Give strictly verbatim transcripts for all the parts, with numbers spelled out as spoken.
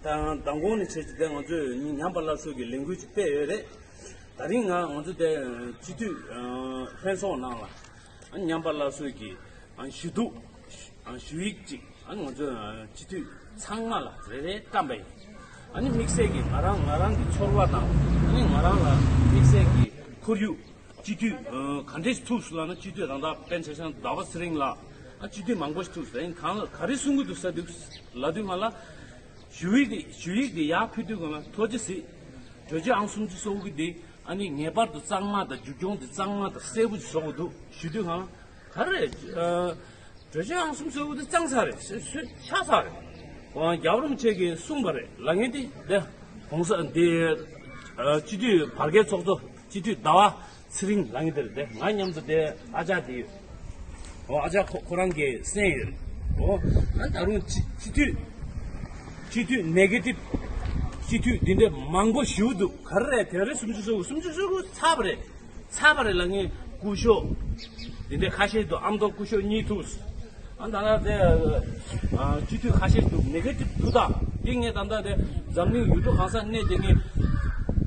མདང་དགོང་ནས་བྱས་ཀྱི་དེ་ང་ཚོས་ཉམས་པ་སླར་གསོ་གི་ལས་འགུལ་ཅིག་སྤེལ་ཡོད་རེད། ད་རིང་ང་ང་ཚོ་དེ་སྤྱི་འཐུས་ལྷན་ཚོགས་ནང་ལ་ཉམས་པ་སླར་གསོ་གི་ཞུ་གཏུག་ཞུ་ཡིག་ཅིག་ང་ཚོ་སྤྱི་འཐུས་ཚང་མ་ལ་རེ་རེ་བཀྲམ་པ་ཡིན། ཨ་ནི་དམིགས་བསལ་གྱི་ང་རང་ང་རང་གི་ཚོར་བ་དང་ཨ་ནི་ང་རང་ལ་དམིགས་བསལ་གྱི་ཁོར་ཡུག་སྤྱི་འཐུས་ག་འདྲས་ཐུག་སོང་ལབ་ན། སྤྱི་འཐུས་རང་ད་དཔེར་ན་ཆ་བཞག་ཟླ་བ་ཚེ་རིང་ལགས་ཨ་སྤྱི་འཐུས་མང་པོ་ཞིག་ཐུག་སོང་། གང་ལ་ག་རེ་གསུང་གི་འདུག་ཟེར་དུས་ལབ་དུས་ང་ལ་ཞུ་ཡིག་དེ་ཞུ་ཡིག་དེ་ཡར་ཕུལ་དུས་ང་ལ་ཐུགས་རྗེ་གཟིགས། གྲོས་ཆོད་ཨང་སུམ་ཅུ་སོ་དགུ་དེ་ཨ་ནི་ངེས་པར་དུ་གཙང་མ་དང་རྒྱུན་སྐྱོང་དེ་གཙང་མ་དང་གསལ་པོ་ཞིག་བཟོ་དགོས་འདུག་ཞུ་དུས་ང་ལ་ག་རེ་གྲོས་ཆོད་ཨང་གསུམ་ཅུ་སོ་དགུ་དེ་གཙང་ཚར་རེད། སུས་ཆགས་ཚར་རེད། ཁོང་རྒྱལ་བ་རིན་པོ་ཆེ་གིས་གསུངས་པ་རེད་ལབ་མཁན་དེ་དེ་གོང་ས་འདི་སྤྱི་འཐུས་བར་བརྒལ་ཚོགས་གཙོ་སྤྱི་འཐུས་ཟླ་བ་ཚེ་རིང་ལབ་མཁན་དེ་རེད། དེ་ང་མཉམ་དུ་དེ་ཨ་ཅག་དེ་ཡོད། ཨོ་ཨ་ཅག་ཁོ་ཁོ་རང་གིས་གསན་ཡོད་རེད། ཨོ་ཨ་ད་རུང་སྤྱི་སྤྱི་འཐུས་སྤྱི་འཐུས་ནེ་གེ་ཊིབ་སྤྱི་འཐུས་འདི་འདྲ་མང་པོ་ཞིག་འདུག་ག་རེ་རེད། དེ་རེད། སུམ་ཅུ་སོ་དགུ་སུམ་ཅུ་སོ་དགུ་ཚར་བ་རེད། ཚར་བ་རེད་ལབ་མཁན་སྐུ་ཞབས་འདི་འདྲ་ཁ་ཤས་འདུག་ཨ་མདོ་སྐུ་ཞབས་གཉིས་ཐུག་ཨ་ད་ལྟ་དེ་སྤྱི་འཐུས་ཁ་ཤས་འདུག་ནེ་གེ་ཊིབ་འདུག་ད་འདི་ངས་ད་ལྟ་དེ་འཛམ་གླིང་ཡུལ་གྲུ་གང་སར་གནས་བསྡད་མཁན་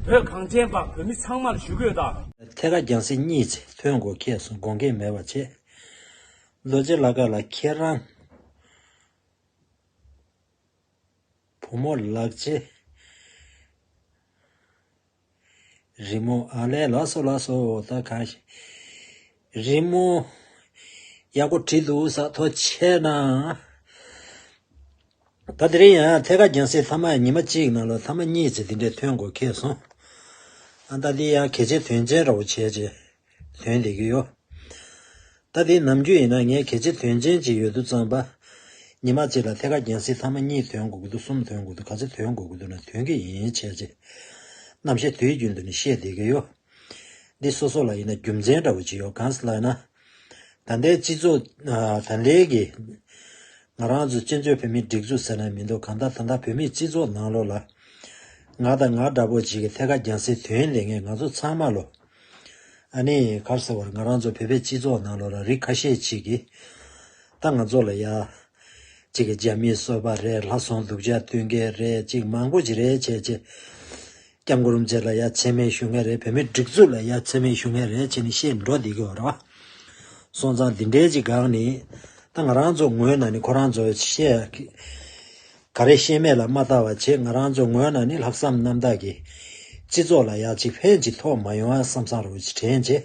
བོད་གངས་ཅན་པ་བོད་མི་ཚང་མར་ཞུ་གི་ཡོད་ད། ཐད་ཀར་རྒྱང་སྲིང་གཉིས་ཐོན་དགོས་ཁེལ་སོང་། དགོངས་འགལ་མེད་པ་བྱས། རྡོ་རྗེ་ལྷ་ཁང་ལ་ཁྱེད་རང་བུ་མོ་ལགས་ཅེས། རི་མོ་ཨ་ལས་ལགས་སོ་ལགས་སོ། ད་གང་ཞིག་རི་མོ་ཡག་པོ་བྲིས་འདུག་ས། ཐུགས་རྗེ་གནང་། ད་དེ་རིང་ཡང་ཐད་ཀར་རྒྱང་སྲིང་མཐའ་མ་ཉི་མ་གཅིག་ནང་ལ་མཐའ་མ་གཉིས་ཙམ་དེ་འདྲས་ཐོན་དགོས་ཁེལ་སོང་། ཨ་ད་འདི་ཡང་གལ་ཆེ་དོན་ཆེན་འདྲ་བོ་བྱས་རྗེས་ཐོན་བསྡད་ཀྱི་ཡོད། ད་དེ་ནམ་རྒྱུན་ཡིན་ན་ངས་གལ་ཆེ་དོན་ཆེན་ཅིག་ཡོད་དུས་ཙམ་པ། ཉི་མ་གཅིག་ལ་ཐད་ཀར་རྒྱང་སྲིང་མཐའ་མ་གཉིས་ཐོན་དགོས་ཀྱི་འདུག་གསུམ་ཐོན་དགོས་འདུག་ག་ཚོད་ཐོན་དགོས་ཀྱི་འདུག་ན་ཐོན་གྱི་ཡིན་བྱས་རྗེས། རྣམ་ཤེས་དུས་རྒྱུན་དུ་ནས་བཤད་བསྡད་ཀྱི་ཡོད། འདི་སོ་སོ་ལ་ཡིན་ན་རྒྱུ་མཚན་འདྲ་བོ་ཅིག་ཡོད། གང་ཟེར་ལབ་ན། ད་ལྟའི་སྤྱི་ཚོགས་ད་ལྟའི་གི་ང་རང་ཚོ་བཙན་བྱོལ་བོད་མིའི་སྒྲིག་འཛུགས་ཟེར་ན་མི་འདུག་གང་ལྟར་ད་ལྟ་བོད་མིའི་སྤྱི་ཚོགས་ནང་ལོགས་ལ་ང་དང་ང་འདྲ་པོ་ཅིག་གི་ཐད་ཀར་རྒྱང་སྲིང་དོན་ལས་མཁན་ང་ཚོ་ཚང་མ་ལོ། ཨ་ནི་ག་རེ་ཟེར་བར་ང་རང་ཚོ་བོད་པའི་སྤྱི་ཚོགས་ནང་ལོགས་ལ་རིགས་ཁ་ཤས་ཅིག་གིས་ད་ང་ཚོ་ལ་ཡ། གཅིག་གི་རྒྱ་མིའི་སོ་པ་རེད། ལྷ་སྲུང་སྡུག་ཅག་སྟོན་མཁན་རེད། གཅིག་མང་པོ་ཅིག་རེད་བྱས་བྱས། སྐྱབས་མགོན་རིན་པོ་ཆེ་ལ་ཡ་མཚན་སྨད་ཞུ་མཁན་རེད། བོད་མིའི་སྒྲིག་འཛུགས་ལ་ཡ་མཚན་སྨད་ཞུ་མཁན་རེད་བྱས་ནས་བཤད་འགྲོ་བསྡད་ཀྱི་ཡོད་རེད་བ། སོང་ཙང་འདི་འདྲའི་ཅིག་སྒང་ནས་ད་ང་རང་ཚོ་ངོས་ནས་ནི་ཁོ་རང་ཚོ་བཤད་ག་རེ་བཤད་མེད་ལ་མ་ལྟ་བ་བྱས། ང་རང་ཚོ་ངོས་ནས་ནི་ལྷག་བསམ་རྣམ་དག་གིས་སྤྱི་ཚོགས་ལ་ཡ་ཅིག་ཕན་ཅིག་ཐོགས་མ་ཡོང་ཨ་བསམ་བསམ་རུ་ཅིག་དྲན་བྱས།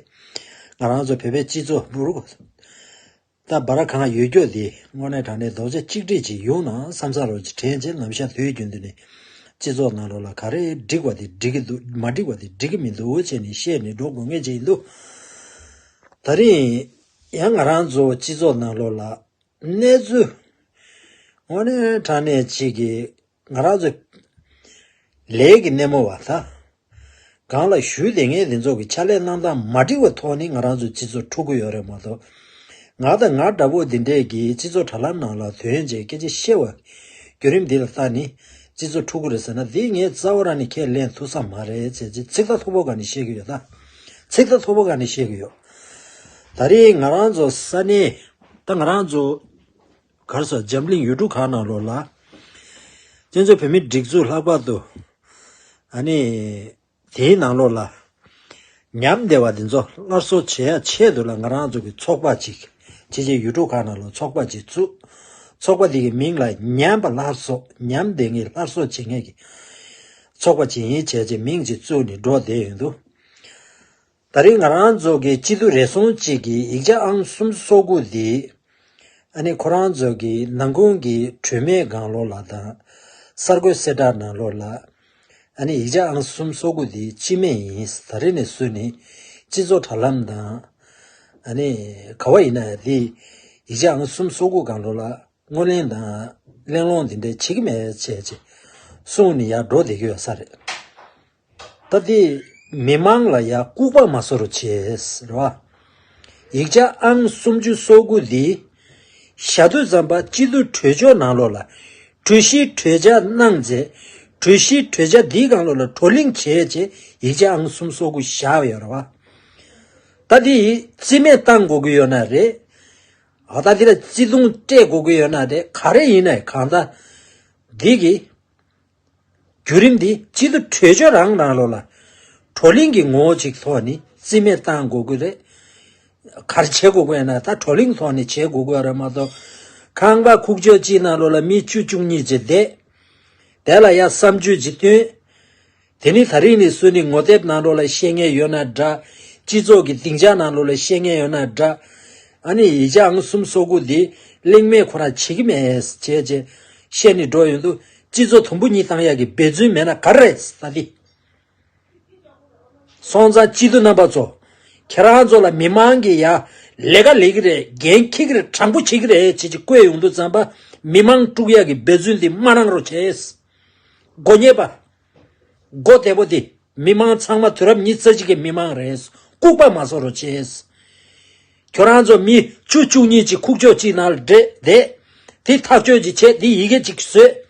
ང་རང་ཚོ་བོད་པའི་སྤྱི་ཚོགས་འུ་རུ། ད་བར་གང་ཡོད་རྒྱུ་དེ་དངོས་གནས་དྲང་གནས་རྡོག་རྩ་གཅིག་སྒྲིལ་ཅིག་ཡོང་ན་བསམ་བསམ་རུ་ཅིག་དྲན་བྱས། ནམ་ཞག་དུས་རྒྱུན་དུ་ནས་སྤྱི་ཚོགས་ནང་ལོགས་ལ་ག་རེ་འགྲིག་པ་དེ་འགྲིག་གི་འདུག་མ་འགྲིག་པ་དེ་འགྲིག་གི་མི་འདུག་བྱས་ནས་བཤད་ནས་འགྲོ་དགོས་ངེས་ཅིག་ཡིན་འདུག་ད་རིང་ཡང་ང་རང་ཚོ་སྤྱི་ཚོགས་ནང་ལོགས་ལ་གནས་ཚུལ་དངོས་གནས་དྲང་གནས་ཅིག་གི་ང་རང་ཚོ་ལས་ཀྱི་སྣེ་མོ་བ་ད། གང་ལ་ཞུས་བསྡད་མཁན་དེ་ཚོ་གི་ཕྱག་ལས་གནང་སྟངས་མ་འགྲིག་པའི་ཐོག་ནས་ང་རང་ཚོའི་སྤྱི་ཚོགས་འཁྲུག་གི་ཡོད་རེད་མ་གཏོགས། ང་དང་ང་འདྲ་པོ་འདི་འདྲས་ཀྱིས་སྤྱི་ཚོགས་དྲ་ལམ་ནང་ལ་ཐོན་བྱས་སྐད་ཆ་བཤད་པ་བརྒྱུད་རིམ་འདི་ལ་ལྟ་ནས་སྤྱི་ཚོགས་འཁྲུག་གི་རེད་ཟེར་ན། འདི་ངས་རྩ་བ་རང་ནས་ཁས་ལེན་ཐུབ་ས་མ་རེད་བྱས་ཚིག་ཐག་མཐོ་པོ་སྒང་ནས་བཤད་ཀྱི་ཡོད། ད་ཚིག་ཐག་མཐོ་པོ་སྒང་ནས་བཤད་ཀྱི་ཡོད། ད་རེས་ང་རང་ཚོ་ས་གནས་ད་ང་རང་ཚོ་གར་སོགས་འཛམ་གླིང་ཡུལ་གྲུ་ཁག་ནང་ལོགས་ལ་བཙན་བྱོལ་བོད་མིའི་སྒྲིག་འཛུགས་ལྷག་པར་དུ་ཨ་ནི་དེའི་ནང་ལོགས་ལ་ཉམས་བསྡད་པ་དེ་ཚོ་སླར་གསོ་བྱེད་ཡ་ཆེད་དུ་ལ་ང་རང་ཚོ་གི་ཚོགས་པ་ཅིག་ཕྱི་རྒྱལ་ཡུལ་གྲུ་ཁག་ནང་ལ་ཚོགས་པ་ཅིག་བཙུགས། ཚོགས་པ་དེ་གི་མིང་ལ་ཉམས་པ་སླར་གསོ། ཉམས་བསྡད་མཁན་སླར་གསོ་བྱེད་མཁན་གྱི་ཚོགས་པ་ཅིག་ཡིན་བྱས་ཅིག་མིང་ཅིག་བཙུགས་ནས་འགྲོ་བསྡད་ཡོད་འདུག་ད་རིང་ང་རང་ཚོ་གི་སྤྱི་འཐུས་རེ་ཟུང་གཅིག་གིས་ཡིག་ཆ་ཨང་སུམ་ཅུ་སོ་དགུ་འདི་ཨ་ནི་ཁོ་རང་ཚོ་གི་ནང་ཁུལ་གྱི་གྲོས་མོལ་སྒང་ལོགས་ལ་དང་གསར་འགོད་གསལ་བསྒྲགས་ནང་ལོགས་ལ་ཨ་ནི་ཡིག་ཆ་ཨང་སུམ་ཅུ་སོ་དགུ་འདི་སྤྱི་མོས་ཡིན། ད་རེས་ནས་བཟུང་ནས་སྤྱི་ཚོགས་དྲ་ལམ་དང་ཨ་ནི་ག་བ་ཡིན་ན་ཡང་འདི་ཡིག་ཆ་ཨང་སུམ་ཅུ་སོ་དགུ་སྒང་ལོགས་ལ་ངོས་ལེན་དང་གླེང་སློང་འདི་འདྲ་བྱེད་ཀྱི་མེད་བྱས་ཅེས་གསུངས་ནས་ཡར་འགྲོ་བསྡད་ཀྱི་ཡོད་ས་རེད། ད་དེ་མི་མང་ལ་ཡ་ལྐུགས་པ་མ་བཟོ་རོགས་བྱེད་ཟེར་བ། ཡིག་ཆ་ཨང་སུམ་ཅུ་སོ་དགུ་འདི་བཞག་དུས་ཙམ་པ་སྤྱི་འཐུས་གྲོས་ཆོད་ནང་ལོགས་ལ་གྲོས་གཞི་གྲོས་འཆར་གནང་རྗེས་གྲོས་གཞི་གྲོས་འཆར་འདིའི་སྒང་ལོགས་ལ་བགྲོ་གླེང་བྱས་རྗེས་ཡིག་ཆ་ཨང་སུམ་ཅུ་སོ་དགུ་བཞག་ཡོད་རེད་བ། ད་དེ་རྩིས་མེད་བཏང་དགོས་ཀྱི་ཡོད་ན་རེད། ཨ་ད་དེ་ལ་བརྩི་མཐོང་སྤྲད་དགོས་ཀྱི་ཡོད་ན་རེད། ག་རེ་ཡིན་ན་གང་ལྟར་འདི་གི་བརྒྱུད་རིམ་འདི་སྤྱི་འཐུས་གྲོས་ཆོད་རང་ནང་ལོགས་ལ་བགྲོ་གླེང་གི་ངོ་བོ་ཅིག་ཐོག་ནས་རྩིས་མེད་བཏང་དགོས་ཀྱི་རེད། ག་རེ་བྱེད་དགོས་ཀྱི་ཡོད་ན་ད་བགྲོ་གླེང་ཐོག་ནས་བྱེད་དགོས་ཀྱི་ཡོད་རེད་མ་གཏོགས། ཁང་པ་ཁུག་ཀྱོག་གཅིག་ནང་ལོགས་ལ་མི་བཅུ་བཅུ་གཉིས་ཅིག་བསྡད། དེ་ལ་ཡང་བསམ་ཚུལ་ཅིག་བཏོན། དེ་ནི་ད་རིང་ནས་བཟུང་ནས་ངོ་དེབ་ནང་ལོགས་ལ་བཤད་མཁན་ཡོད་ན་འདྲ། སྤྱི་ཚོགས་ཀྱི་སྡིངས་ཆ་ནང་ལོགས་ལ་བཤད་མཁན་ཡོད་ན་འདྲ། ཨ་ནི་ཡིག་ཆ་ཨང་གསུམ་སོ་དགུ་འདི་གླེང་མེད་ཁོ་རང་བྱེད་ཀྱི་མེད་བྱས་བྱས་བཤད་ནས་འགྲོ་ཡོང་དུས་སྤྱི་ཚོགས་དུམ་བུ་གཉིས་བཏང་ཡག་གི་འབད་བརྩོན་མེད་ན་ག་རེ་རེད་ད་འདི། སོང་ཙང་སྤྱི་འཐུས་རྣམ་པ་ཚོ། ཁྱེད་རང་ཚོ་ལ་མི་མང་གིས་ཡ་ལས་ཀ་ལས་ཀྱི་རེད། འགན་འཁྱེར་གྱི་རེད། དྲང་པོ་བྱེད་ཀྱི་རེད་ཅེས་ཅིག་བཀོད་ཡོང་དུས་ཙམ་པ་མི་མང་དཀྲུག་ཡག་གི་འབད་བརྩོན་འདི་མ་གནང་རོགས་བྱས། མགོ་ཉེས་པ། མགོ་བདེ་པོ་འདི་མི་མང་ཚང་མ་དུས་རབས་ཉི་ཤུ་རྩ་གཅིག་གི་མི་མང་རེད། ལྐུགས་པ་མ་བཟོ་རོགས་བྱས། ཁྱོད་རང་ཚོ་མི་བཅུ་བཅུ་གཉིས་ཅིག་ཁུག་ཀྱོག་གཅིག་ནང་ལ་བསྡད་དེ། དེ་ཐག་གཅོད་ཅིག་བྱས། དེ་ཡི་གེ་ཅིག་བཟོས།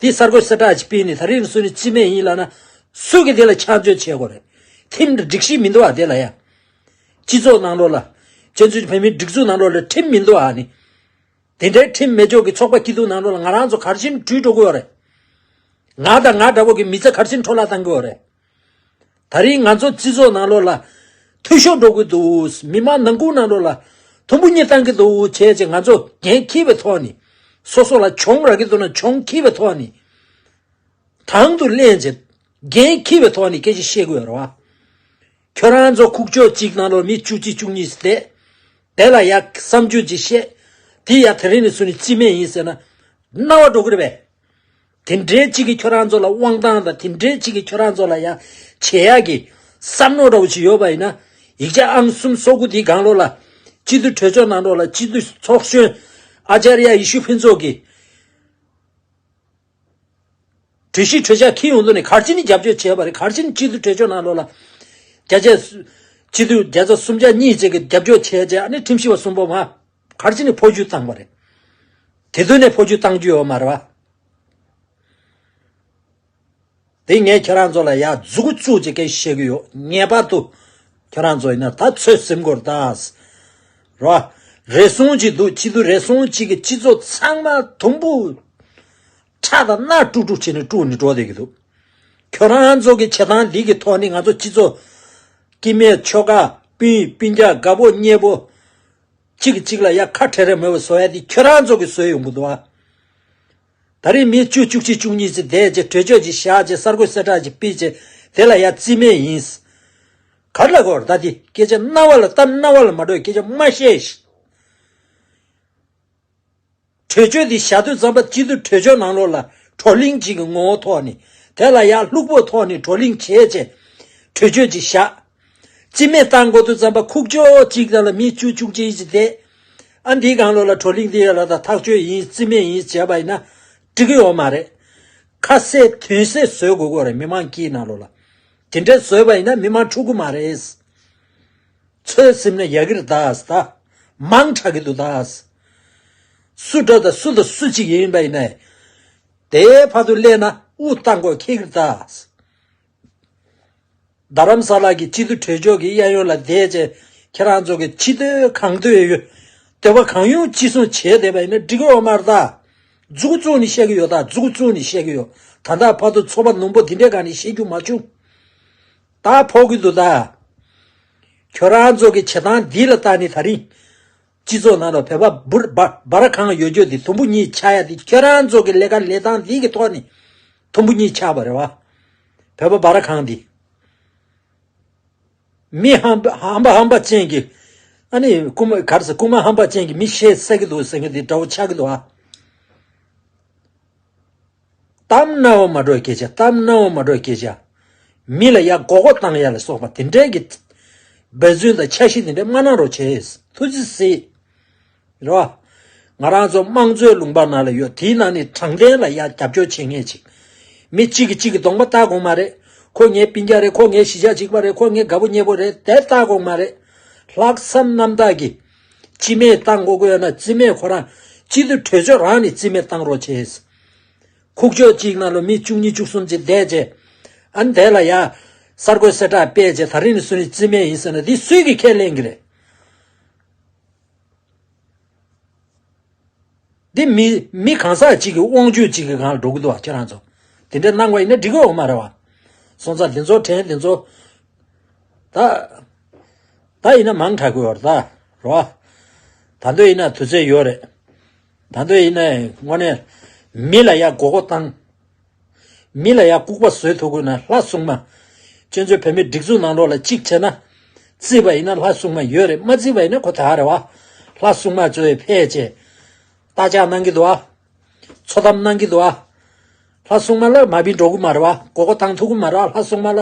དེ་གསར་འགོད་གསལ་བསྒྲགས་ཅིག་སྤེལ་ནས་ད་རིང་བཟོས་ནས་རྩིས་མེད་ཡིན་ལབ་ན། སུ་གིས་དེ་ལ་ཆ་འཇོག་བྱེད་དགོས་རེད། ཁྲིམས་སྒྲིག་གཞི་མི་འདུག་ཨ་དེ་ལ་ཡ། སྤྱི་ཚོགས་ནང་ལོགས་ལ། སྤྱི་ཚོགས་བོད་མིའི་སྒྲིག་འཛུགས་ནང་ལོགས་ལ་ཁྲིམས་མི་འདུག་ཨ་ནི། དེ་འདྲའི་ཁྲིམས་མེད་ཕྱོགས་ཀྱི་ཚོགས་པ་སྐྱིད་སྡུག་ནང་ལོགས་ལ་ང་རང་ཚོ་ག་རེ་བྱས་ནས་བྲོས་འགྲོ་གི་ཡོད་རེད། ང་དང་ང་འདྲ་བོ་གི་མི་ཚེ་ག་རེ་བྱས་ནས་འཕྲོ་བརླག་བཏང་གི་ཡོད་རེད། ད་རིང་ང་ཚོ་སྤྱི་ཚོགས་ནང་ལོགས་ལ་འཐུས་ཤོར་འགྲོ་གི་འདུག། མི་མང་ནང་ཁུལ་ནང་ལོགས་ལ་དུམ་བུ་གཉིས་བཏང་གི་འདུག་བྱས་བྱས་ང་ཚོ་འགན་འཁྱེར་བའི་ཐོག་ནས། སོ་སོ་ལ་གྱོང་རག་གི་འདུག་ན་གྱོང་འཁྱེར་བའི་ཐོག་ནས། དང་དུ་ལེན་བྱས། འགན་འཁྱེར་བའི་ཐོག་ནས་སྐད་ཆ་བཤད་དགོས་རེད་བ། ཁྱོད་རང་ཚོ་ཁུག་ཀྱོག་གཅིག་ནང་ལོགས་མི་བཅུ་གཅིག་བཅུ་གཉིས་བསྡད། དེ་ལ་ཡ་བསམ་ཚུལ་ཅིག་བཤད། དེ་ཡ་དེ་རིང་ནས་བཟུང་ནས་རྩིས་མེད་ཡིན་ཟེར་ན། རྣ་བ་འགྲོ་གི་རེད་པས། དེ་འདྲའི་གཅིག་གིས་ཁྱོད་རང་ཚོ་ལ་དབང་ཐང་དང་དེ་འདྲའི་གཅིག་གིས་ཁྱོད་རང་ཚོ་ལ་ཡ་བྱེད་ཡག་གི་བསམ་མནོ་འདྲ་བོ་ཞིག་ཡོད་པ་ཡིན་ན། ཡིག་ཆ་ཨང་གསུམ་སོ་དགུ་དེའི་སྒང་ལོགས་ལ། སྤྱི་འཐུས་གྲོས་ཚོགས་ནང་ལོགས་ལ་སྤྱི་འཐུས་ཚོགས་གཞོན་ཨ་ཅར་ཡ་ཡེ་ཤེས་ཕུན་ཚོགས་ཀྱིས། གྲོས་གཞི་གྲོས་འཆར་འཁྱེར་ཡོང་དུས་ནས་ག་རེ་བྱས་ནས་རྒྱབ་སྐྱོར་བྱས་པ་རེད། ག་རེ་བྱས་ནས་སྤྱི་འཐུས་གྲོས་ཆོད་ནང་ལོགས་ལ་བརྒྱ་ཆ་སུ། སྤྱི་འཐུས་བརྒྱ་ཆ་སུམ་བརྒྱ་གཉིས་བཅས་ཀྱིས་རྒྱབ་སྐྱོར་བྱས་རྗེས་ཨ་ནི་ཁྲིམས་ཞིབ་པ་གསུམ་པོ་མ་ག་རེ་བྱས་ནས་འཕོ་འགྱུར་བཏང་བ་རེད། དེ་དུས་ནས་འཕོ་འགྱུར་བཏང་རྒྱུ་ཡོད་མ་རེད་བ། དེ་ངས་ཁྱེད་རང་ཚོ་ལ་ཡ་མཛུབ་གུ་བཙུགས་བྱས་སྐད་ཆ་བཤད་ཀྱི་ཡོད། ངེས་པར་དུ་ཁྱེད་རང་ཚོ་ཡིན་ན་ད་ཚོད་ཟིན་དགོས་རེད་ད། རེད་བ། རེ་ཟུང་ཅིག་འདུག་སྤྱི་འཐུས་རེ་ཟུང་ཅིག་གིས་སྤྱི་ཚོགས་ཚང་མ་དུམ་བུ། ཁྲག་དང་སྣ་དཀྲུག་དཀྲུག་བྱས་ནས་དཀྲུགས་ནས་འགྲོ་བསྡད་ཀྱི་འདུག་ཁྱོད་རང་ཚོ་གི་བྱེད་སྟངས་འདི་གི་ཐོག་ནས་ང་ཚོ་སྤྱི་ཚོགས་སྐྱེ་དམན་ཆོལ་ཁ་སྤུན་སྤུན་ཀྱག་དགའ་པོ་མཉེས་པོ་གཅིག་གིས་གཅིག་ལ་ཡ་ཁ་བྲལ་རེ་མེད་པ་བཟོ་ཡ་འདི་ཁྱོད་རང་ཚོ་གིས་བཟོས་ཡོང་གི་འདུག་ཨ། ད་རེས་མི་བཅུ་བཅུ་གཅིག་བཅུ་གཉིས་ཅིག་བསྡད་བྱས་གྲོས་ཆོད་ཅིག་བཞག་བྱས་གསར་འགོད་གསལ་བསྒྲགས་ཅིག་སྤེལ་བྱས་དེ་ལ་ཡ་རྩིས་མེད་ཡིན། ག་རེ་ལབ་དགོས་རེད་ད་འདི་སྐད་ཆ་རྣ་བ་ལ་གཏམ་རྣ་བ་ལ་མ་འགྲོ་སྐད་ཆ་མ་བཤད་ཤིག་གྲོས་ཆོད་འདི་བཞག་དུས་ཙམ་པ་སྤྱི་འཐུས་གྲོས་ཆོད་ནང་ལོགས་ལ་བགྲོ་གླེང་ཅིག་གི་ངོ་བོ་ཐོག་ནས་དེ་ལ་ཡང་ལྷུག་པོ་ཐོག་ནས་བགྲོ་གླེང་བྱས་བྱས་གྲོས་ཆོད་ཅིག་བཞག་རྩིས་མེད་བཏང་དགོས་དུས་ཙམ་པ་ཁུག་ཀྱོག་ཅིག་ལ་མི་བཅུ་བཅུ་གཅིག་ཅིག་བསྡད། ཨ་འདིའི་སྒང་ལོགས་ལ་བགྲོ་གླེང་འདི་ཡ་ལ་ད་ཐག་གཅོད་ཡིན་རྩིས་མེད་ཡིན་བྱས་པ་ཡིན་ན་འགྲིག་གི་ཡོད་མ་རེད། ཁ་གསལ་དོན་གསལ་བཟོ་དགོས་ཀྱི་རེད་མི་མང་སྐད་ནང་ལོགས་ལ། དེ་འདྲ་བཟོས་པ་ཡིན་ན་མི་མང་འཁྲུག་གི་མ་རེད། ཚོད་ཟིན་ན་ཡག་གི་རེད་ད་ཟེར་ད། མང་དྲགས་ཀྱི་འདུག་ད་ཟེར། སུ་འདྲ་དང་སུ་དང་སུ་གཅིག་ཡིན་པ་ཡིན་ནའི། དེའི་བར་དུ་སླེབས་ན་དབུ་བཏང་དགོས་ཁེལ་གྱི་རེད་ད་ཟེར། རྡ་རམ་ས་ལ་གི་སྤྱི་འཐུས་གྲོས་ཆོད་ཀྱི་གཡས་གཡོན་ལ་བསྡད་བྱས་ཁྱེད་རང་ཚོ་གི་ཅི་འདོད་གང་འདོད་ཡོད། འདོད་པ་གང་ཡོང་ཅི་གསུང་བྱས་བསྡད་པ་ཡིན་ན་འགྲིག་གི་ཡོད་མ་རེད་ད། མཛུ་གུ་བཙུགས་ནས་བཤད་ཀྱི་ཡོད་ད། མཛུ་གུ་བཙུགས་ནས་བཤད་ཀྱི་ཡོད། ད་ལྟ་བར་དུ་ཚོགས་པ་ནུབ་པོ་འདི་འདྲའི་སྒང་ནས་བཤད་རྒྱུ་མ་བྱུང་། ད་ཕོག་གི་འདུག་ད། ཁྱོད་རང་ཚོ་གི་བྱེད་སྟངས་འདི་ལ་བལྟས་ནས་ད་རིང་། སྤྱི་ཚོགས་ནང་ལ་བོད་པ་འབུར་འབར་འབར་གང་ཡོད་རྒྱུ་འདི་དུམ་བུ་གཉིས་ཆགས་ཡ་འདི་ཁྱོད་རང་ཚོ་གི་ལས་ཀ་ལས་སྟངས་འདི་གི་ཐོག་ནས་དུམ་བུ་གཉིས་ཆགས་པ་རེད་བ། བོད་པ་འབར་གང་འདི། མི་ཧམ་པ་ཧམ་པ་ཧམ་པ་ཅན་གྱི། ཨ་ནི་རྐུན་མ་ག་རེ་ཟེར་རྐུན་མ་ཧམ་པ་ཅན་གྱི་མི་ཤེས་ཟེར་གི་འདུག་ཟེར་མཁན་འདི་འདྲ་བོ་ཆགས་ཀྱི་འདུག་ཨ། གཏམ་རྣ་བ་མ་འགྲོ་སྐད་ཆ་གཏམ་རྣ་བ་མ་འགྲོ་སྐད་ཆ། མི་ལ་ཡ་མགོ་སྐོར་བཏང་ཡ་ལ་སོགས་པ་དེ་འདྲའི་གི་འབད་བརྩོན་དང་འཆར་གཞི་དེ་འདྲ་མ་གནང་རོགས་བྱེད། ཐུགས་རྗེ་གཟིགས། རེད་བ། ང་རང་ཚོ་དམངས་གཙོའི་ལུང་པ་ནང་ལ་ཡོད། དེའི་ནང་ནས་དྲང་བདེན་ལ་ཡ་རྒྱབ་སྐྱོར་བྱེད་མཁན་ཅིག་མི་གཅིག་གིས་གཅིག་གི་གདོང་པ་བལྟ་དགོས་མ་རེད། ཁོ་ངའི་སྤུན་ཀྱག་རེད། ཁོ་ངའི་གཞིས་ཆགས་གཅིག་པ་རེད། ཁོ་ངའི་དགའ་པོ་མཉེས་པོ་རེད། དེ་བལྟ་དགོས་མ་རེད། ལྷག་བསམ་རྣམ་དག་གིས་རྩིས་མེད་བཏང་དགོས་ཀྱི་ཡོད་ན་རྩིས་མེད་ཁོ་རང་སྤྱི་འཐུས་གྲོས་ཆོད་རང་ནས་རྩིས་མེད་བཏང་རོགས་བྱེད། ཁུག་ཀྱོག་གཅིག་ནང་ལ་མི་བཅུ་གཉིས་བཅུ་གསུམ་ཅིག་བསྡད་བྱས། ཨ་ནི་དེ་ལ་ཡ། གསར་འགོད་གསལ་བསྒྲགས་སྤེལ་བྱས་ད་རིང་ནས་བཟུང་ནས་རྩིས་མེད་ཡིན་ཟེར་ན་འདི་སུས་ཀྱིས་ཁས་ལེན་གྱི་རེད། འདི་མི་མི་གང་ཟག་གཅིག་གི་དབང་སྒྱུར་གཅིག་གི་སྒང་ལ་འགྲོ་གི་འདུག་བ་ཁྱེད་རང་ཚོ། དེ་འདྲ་གནང་བ་ཡིན་ན་འགྲིག་གི་ཡོད་མ་རེད་བ། སོང་ཙང་འདི་ཚོ་དྲན་འདི་ཚོ། ད། ད་ཡིན་ན་མང་དྲགས་ཀྱི་ཡོད་རེད་ད། རེད་བ། ད་འདོད་ཡིན་ན་དུས་ཚོད་ཡོད་རེད། ད་འདོད་ཡིན་ན་དངོས་གནས། མི་ལ་ཡ་མགོ་སྐོར་བཏང་། མི་ལ་ཡ་ལྐུགས་པ་བཟོས་ཐུབ་དགོས་ན་ལྷ་སྲུང་མ། སྤྱི་ཚོགས་བོད་མི་སྒྲིག་འཛུགས་ནང་ལོགས་ལ་གཅིག་བྱས་ན། བརྩིས་པ་ཡིན་ན་ལྷ་སྲུང་མ་ཡོད་རེད། མ་བརྩིས་པ་ཡིན་ན་ཁོ་ད་རེད་བ། ལྷ་སྲུང་མ་ཚོས་ཕལ་ཆེར། རྟ་ལྕག་གནང་གི་འདུག་ཨ། མཚོ་དམ་གནང་གི་འདུག་ཨ། ལྷ་སྲུང་མ་ལ་མ་བིན་འགྲོ་གི་མ་རེད་བ། མགོ་སྐོར་བཏང་ཐུབ་གི་མ་རེད་བ་ལྷ་སྲུང་མ་ལ།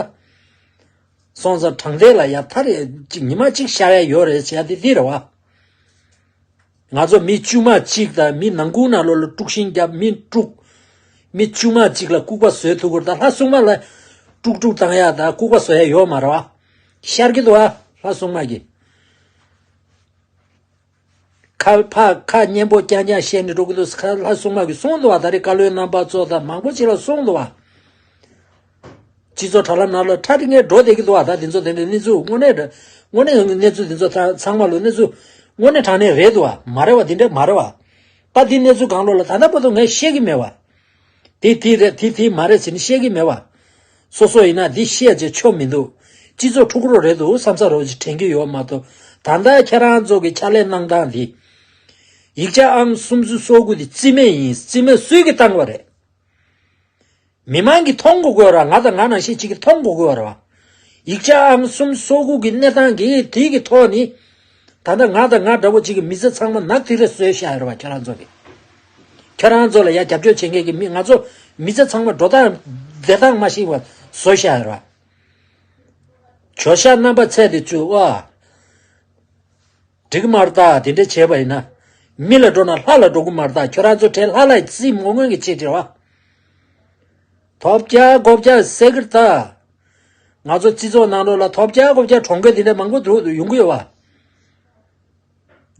སོང་ཙང་དྲང་བདེན་ལ་ཡ་མཐའ་རེ་གཅིག་ཉི་མ་གཅིག་ཤར་ཡ་ཡོད་རེད་ཟེར་ཡ་དེ་འདི་རེད་བ། ང་ཚོ་མི་དཀྱུས་མ་གཅིག་དང་མི་ནང་ཁུལ་ནང་ལོགས་ལ་དཀྲུག་ཤིང་རྒྱབ་མི་དཀྲུག་མི་དཀྱུས་མ་གཅིག་ལ་ལྐུགས་པ་བཟོས་ཐུབ་ཀྱི་རེད། ད་ལྷ་སྲུང་མ་ལ་དཀྲུག་དཀྲུག་བཏང་ཡ་དང་ལྐུགས་པ་བཟོ་ཡ་ཡོད་མ་རེད་བ། ཤར་གྱི་འདུག་བ་ལྷ་སྲུང་མ་གིས། ཁ་ཕ་ཁ་སྙན་པོ་རྐྱང་རྐྱང་བཤད་ནས་འགྲོ་གི་འདུག་ཁ་ལྷ་སྲུང་མ་གིས་གསུངས་འདུག་བ། ད་རེས་བཀའ་བློན་རྣམ་པ་ཚོ་དང་མང་པོ་ཅིག་ལ་གསུངས་འདུག་བ། སྤྱི་ཚོགས་དྲ་ལམ་ནང་ལ་ཁྲ་ཁྲི་ངས་འགྲོ་བསྡད་ཀྱི་འདུག་བ། ད་འདི་ཚོ་དེ་འདྲའི་གནས་ཚུལ་དངོས་གནས་དངོས་གནས་གནས་ཚུལ་འདི་ཚོ་ཚང་ཚང་མ་ལོ་གནས་ཚུལ་དངོས་གནས་དྲང་གནས་རེད་འདུག་བ། མ་རེད་བ། འདི་འདྲ་མ་རེད་བ། ད་འདི་གནས་ཚུལ་གང་ལོ་ལ་ད་ལྟ་བར་དུ་ངས་ཤེས་ཀྱི་མེད་བ། དེ་དེ་རེད་དེ་དེ་མ་རེད་ཟེར་ནས་བཤད་ཀྱི་མེད་བ། སོ་སོ་ཡིན་ན་འདི་བཤད་བྱས་ཆོ་མི་འདུག་སྤྱི་ཚོགས་འཁྲུག་རོགས་རེད་འདུག་བསམ་ས་རོགས་ཅིག་དྲན་གྱི་ཡོད་མ་གཏོགས། ད་ལྟ་ཁྱེད་རང་ཚོ་གི་ཕྱག་ལས་གནང་སྟངས་འདི། ཡིག་ཆ་ཨང་སུམ་ཅུ་སོ་དགུ་འདི་རྩིས་མེད་ཡིན། རྩིས་མེད་སུས་ཀྱིས་བཏང་བ་རེད། མི་མང་གིས་མཐོང་དགོས་དགོས་ར། ང་དང་ང་ནང་བཞིན་ཅིག་གིས་མཐོང་དགོས་དགོས་ར་བ། ཡིག་ཆ་ཨང་སུམ་ཅུ་སོ་དགུ་གི་གནས་སྟངས་ཀྱི་དེ་གི་ཐོག་ནི། ད་ལྟ་ང་དང་ང་འདྲ་བོ་ཅིག་གི་མི་ཚེ་ཚང་མ་ནག་ཐིག་ལེ་བཟོས་བཞག་ཡོད་རེད་བ། ཁྱོད་རང་ཚོ་གི། ཁྱོད་རང་ཚོ་ལ་ཡ་རྒྱབ་སྐྱོར་བྱེད་མཁན་གྱི་མི་ང་ཚོ་མི་ཚེ་ཚང་མ་འགྲོ་སྟངས་བསྡད་སྟངས་མ་ཤེས་པ་བཟོས་བཞག་ཡོད་རེད་བ། ཇོ་ཤ་རྣམ་པ་ཚད་དེ་བཅུག་ཨ། འགྲིག་གི་མ་རེད་ད། དེ་འདྲ་བྱས་པ་ཡིན་ན། མི་ལ་འགྲོ་ན་ལྷ་ལ་འགྲོ་གི་མ་རེད་ད། ཁྱོད་རང་ཚོ་གྲས་ལྷ་ལ་རྩིས་མོ་སྔོན་གྱི་ཆེད་དྲི་བ། ཐོབ་རྒྱ་སྒོ་བརྒྱ་ཟེར་གི་རེད་ད། ང་ཚོ་སྤྱི་ཚོགས་ནང་ལོགས་ལ་ཐོབ་རྒྱ་སྒོ་བརྒྱ་གྲོང་ཁྱེར་དེ་འདྲ་མང་པོ་འདུག་ཡོང་གི་ཡོད་བ།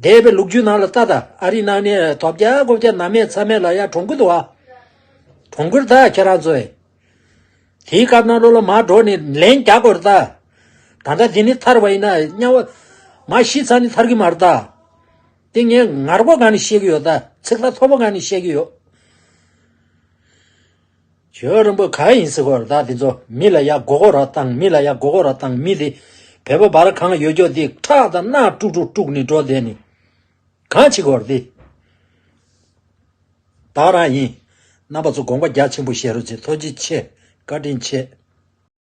འདས་པའི་ལོ་རྒྱུས་ནང་ལ་ལྟ་ད། ཨ་རི་ནང་ནས་ཐོབ་རྒྱ་སྒོ་བརྒྱ་ན་མེད་ཚ་མེད་ལ་ཡ་གྲོང་ཁྱེར་འདུག་བ། གྲོང་ཁྱེར་ད་ཁྱེད་རང་ཚོས། དེའི་སྐབས་ནང་ལོགས་ལ་མར་འགྲོ་ནས་ལན་རྒྱག་དགོས་རེད་ད། ད་ལྟ་དེ་ནི་ཐར་བ་ཡིན་ན་དམྱལ་བ། མར་ཤི་ཚར་ནི་ཐར་གི་མ་རེད་ད། དེ་ངས་ངར་པོ་གང་ནས་བཤད་གི་ཡོད་ད། ཚིག་ཐག་མཐོ་པོ་གང་ནས་བཤད་གི་ཡོད། ཇོ་རིན་པོ་ག་ཡིན་ཟེར་གོ་ར། ད་དེ་ཚོ་མི་ལ་ཡ་མགོ་སྐོར་ར་བཏང་། མི་ལ་ཡ་མགོ་སྐོར་ར་བཏང་། མི་དེ་བོད་པ་བར་གང་ཡོད་ཀྱོག་དེ་ཁྲག་དང་སྣ་དཀྲུག་དཀྲུག་དཀྲུག་ནས་འགྲོ་བསྡད་ནི་གང་བྱེད་གོ་ར་དེ། ད་རང་ཡིན། རྣམ་པ་ཚོ་དགོངས་པ་རྒྱ་ཆེན་པོ་བཞེས་རོགས་བྱེད། ཐུགས་རྗེ་ཆེ། བཀའ་དྲིན་ཆེ།